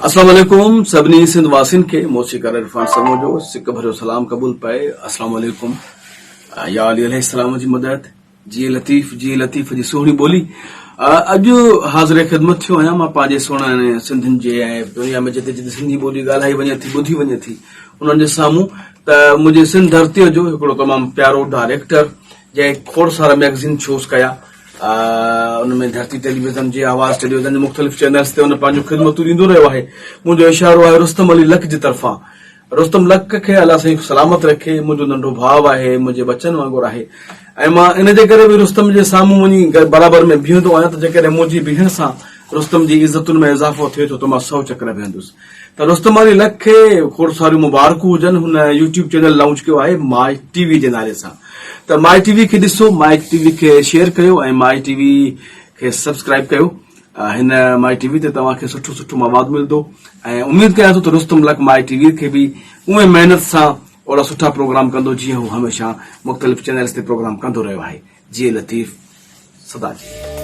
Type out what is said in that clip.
اسلام عليڪم سڀني سنڌ واسين کي موسيقار عرفان سمون جو سڪ ڀريو سلام قبول پئي اسلام عليڪم يا علي عليه السلام جي مدد جي لطيف جي لطيف جي سهڻي ٻولي اڄ حاضر خدمت ٿيو آهيان مان پنهنجي سهڻن سنڌين جي ۽ دنيا ۾ جتي جتي سنڌي ٻولي ڳالهائي وڃي ٿي ٻڌي وڃي ٿي انهن جي سامهون ته منهنجي سنڌ ڌرتيء جو هڪڙو تمام پيارو ڊائريڪٽر جنهن کوڙ سارا ميگزين شوز ڪيا ان ۾ ڌرتي ٽيليويزن جي آواز ٽيليويزن جي مختلف چينلز تي ان پنهنجون خدمتون ڏيندو رهيو آهي منهنجو اشارو آهي رستم علي لڪ جي طرفان رستم لڪ کي الله سائين سلامت رکي منهنجو ننڍو ڀاء آهي منهنجي ٻچن وانگر آهي ۽ مان ان جي ڪري به رستم جي سامهون وڃي برابر ۾ بيهندو آهيان ته جيڪڏهن منهنجي بيهڻ سان رستم جي عزتن ۾ اضافو ٿئي ٿو ته مان سو چڪر بيهندس ته رستم علي لک کي کوڙ ساريون مبارڪون هجن هن يوٽيوب چينل لانچ ڪيو آهي ماء ٽي وي جي نالي سان ته ماء ٽي وي کي ڏسو ماء ٽي وي کي شيئر ڪيو ۽ ماء ٽي وي کي سبسڪرائب ڪيو هن ماء ٽي وي تي توهان کي سٺو سٺو مواد ملندو ۽ اميد ڪيان ٿو ته رستم لک ماء ٽي وي کي به اونئي محنت سان اوڙا سٺا پروگرام ڪندو جيئن هو هميشه مختلف چينلز تي پروگرام ڪندو رهيو آهي جي لطيف سدا جي.